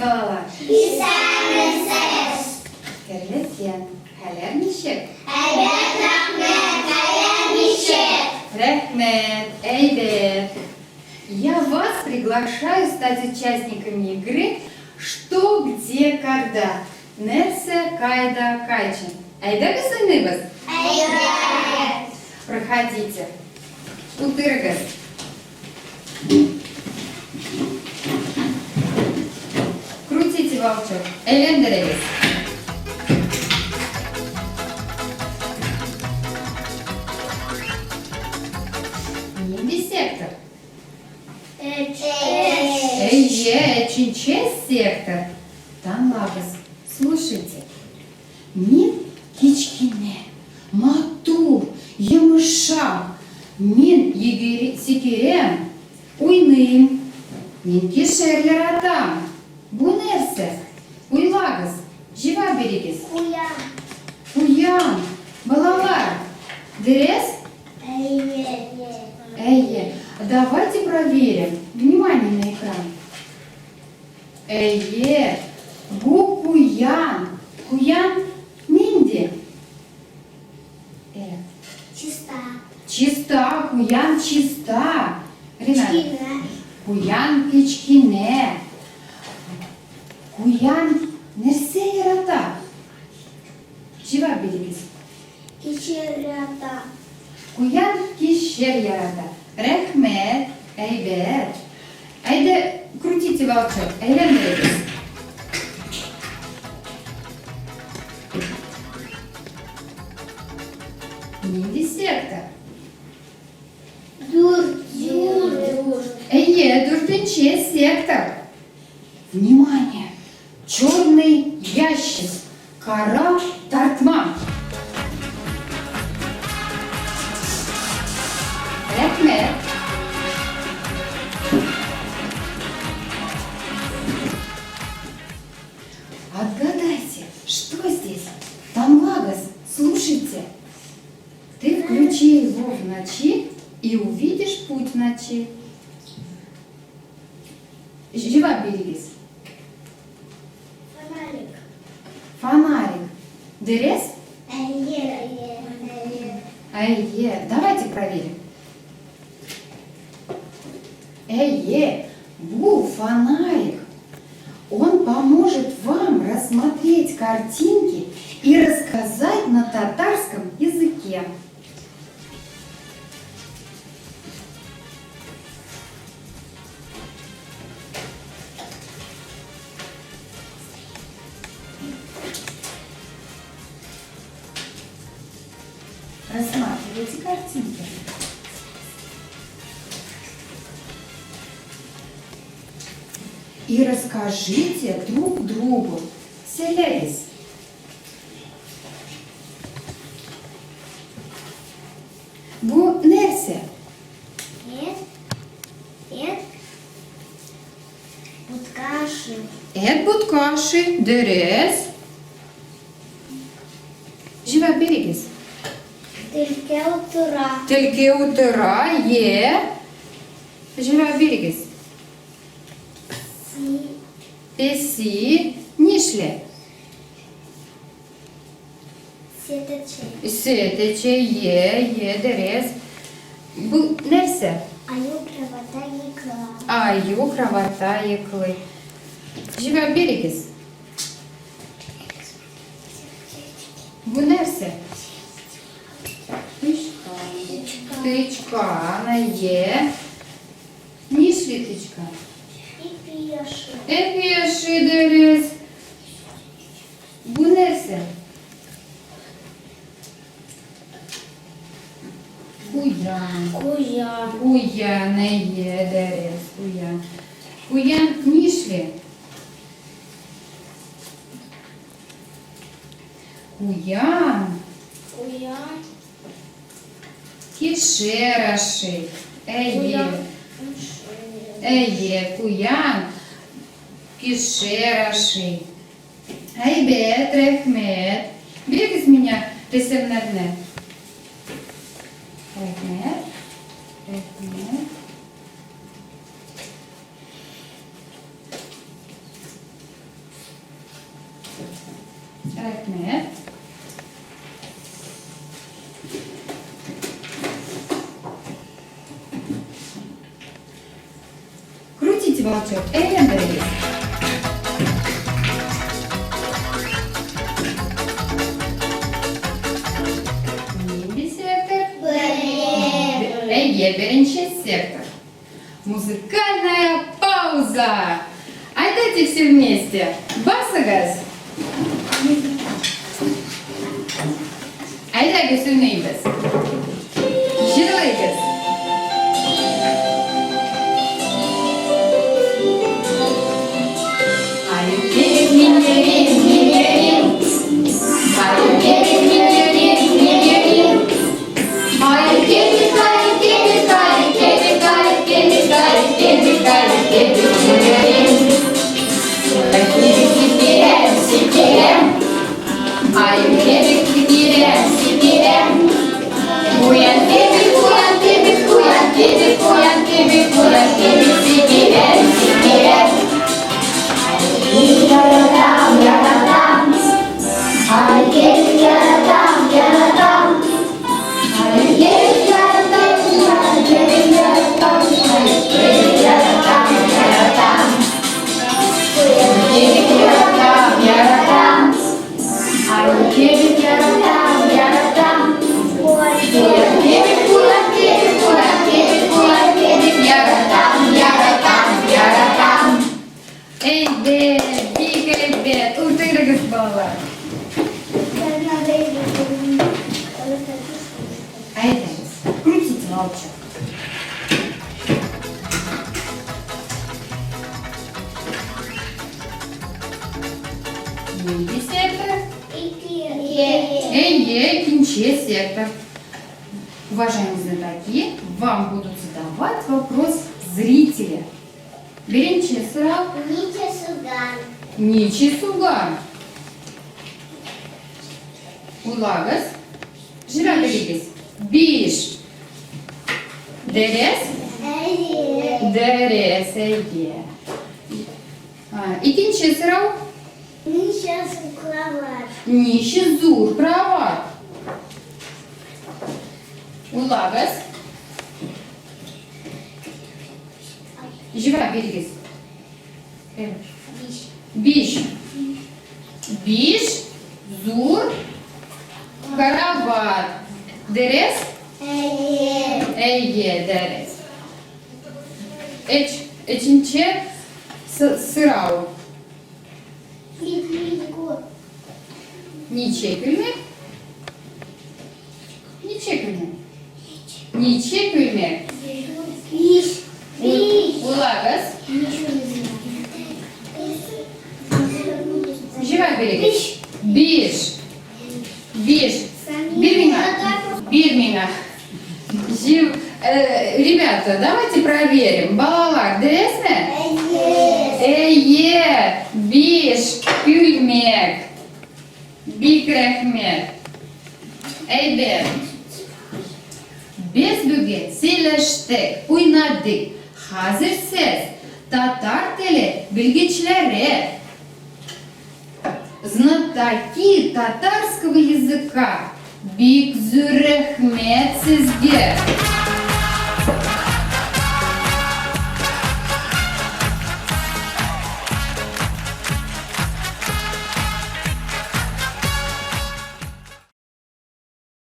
балалар? Исәнмесез! Хәерле көн! Хәлләр ничек? Әйбәт, рәхмәт! Хәлләр ничек? Рәхмәт, әйбәт! Я вас приглашаю стать участниками игры Что, где, когда? Нәрсә, кайда, кайчан? Әйдәгез уйныйбыз? Әйдә! Проходите. Утырыгыз. Крутите волчок. Әйләндерегез. Нинди сектор? Әйе, өченче сектор. Тыңлагыз, слушайте. Мин кечкенә, матур, йомшак. Мин сикерәм, уйныйм. Мин кишер яратам. Бу нәрсә? Уйлагыз, җавап бирегез. Куян. Куян. Балалар, дөрес? Әйе. Әйе. Давайте проверим. Внимание на экран. Әйе, бу куян. Куян нинди? Э. Чиста. Чиста, куян чиста. Ринат. Кечкенә. Куян кечкенә. Куян нәрсә ярата? Җавап бирегез. Кишер ярата. Куян кишер ярата. Рәхмәт, әйбәт. Әйдә, крутите волчок, әйләндерегез. Нинди сектор? Дүрт. Дүрт. Әйе, дүртенче сектор. Внимание! Черный ящик. Кара тартма. Рәхмәт. Отгадайте, что здесь? Таңлагыз, слушайте. Ты включи его в ночи и увидишь путь в ночи. Җавап бирегез. Фонарик. Фонарик. Дөрес? Әйе. Әйе. Әйе. Давайте проверим. Әйе, бу фонарик. Он поможет вам рассмотреть картинки и рассказать на татарском языке. Рассматривайте картинки. И расскажите друг другу. Сөйләгез. Бу нәрсә? Эт. Эт. Бутка ашый. Эт бутка ашый. Дөрес. Җавап бирегез. Төлке утыра. Төлке утыра, е. Җавап бирегез. Си. Песи нишли? Сөт эчә. Сөт эчә, е, е, дөрес. Бу нәрсә? Аю кроватьта йоклый. Аю кроватьта йоклый. Җавап бирегез. Бу нәрсә? Тычкан. Тычкан, е. Нишли тычкан? Ипи ашый. Ипи ашый, дөрес. Бу нәрсә? Куян. Куян. Куян, әйе, дөрес, куян. Куян нишли? Куян. Куян. Кишер ашый. Әйе. Әйе, куян кишер ашый. Әйбәт, рәхмәт. Бирегез миңа рәсемнәрне. Рәхмәт. Рәхмәт. Крутите волчок. Әйләндерегез. Нинди сектор? Әйе, беренче сектор. Музыкальная пауза. Әйдәте все вместе. Басыгыз. Әйдәгез уйныйбыз. Җырлыйбыз. Аю кебек мин йөрим, мин йөрим. Аю кебек мин йөрим, мин йөрим. Аю кебек, аю кебек, аю кебек, аю кебек, аю кебек, аю кебек мин йөрим. Суда кебек сикерәм, сикерәм. Аю кебек сикерәм, сикерәм. Куян кебек, куян кебек, куян кебек, куян кебек, куян кебек сикерәм, сикерәм. Яратам, яратам. Ай, кебек яратам, яратам. Ай, кебек яратам, ай, кебек яратам, ай, кебек яратам, яратам. Кебек яратам, яратам. Аю кебек яратам, яратам. Куян кебек, куян кебек, куян кебек, куян кебек яратам, яратам, яратам. Әйбәт, бик әйбәт. Утырыгыз, балалар. Надо. Әйдәгез, крутите волчок. Нинди сектор? Әйе, икенче сектор. Уважаемые знатоки, вам будут задавать вопрос зрители. Беренче сорау. Ничә суган? Ничә суган? Уйлагыз. Җавап бирегез. Биш. Дөрес? Әйе. Дөрес, әйе. Икенче сорау. Ничә кровать? Ничә зур кровать? Уйлагыз. Җавап бирегез. Биш. Биш. Биш зур кровать. Дөрес? Әйе. Әйе, дөрес. Өченче сорау. Бит. Ничә күлмәк? Ничә күлмәк? Ничә күлмәк? Биш. Биш. Уйлагыз. Ничего не знаю. Җавап бирегез. Биш. Биш. Биш. Бир миңа. Бир миңа. Ребята, давайте проверим. Балалар, дөресме? Әйе. Әйе, биш күлмәк. Бик рәхмәт. Әйбәт. Без бүген сөйләштек, уйнадык. Хәзер сез татар теле белгечләре. Знатоки татарского языка. Бик зур рәхмәт.